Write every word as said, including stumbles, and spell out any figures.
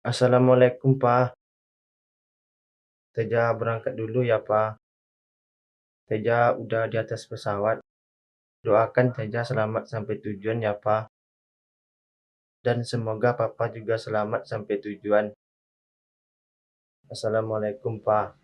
Assalamualaikum, Pa. Teja berangkat dulu ya, Pa. Teja udah di atas pesawat. Doakan Teja selamat sampai tujuan ya, Pa. Dan semoga Papa juga selamat sampai tujuan. Assalamualaikum, Pa.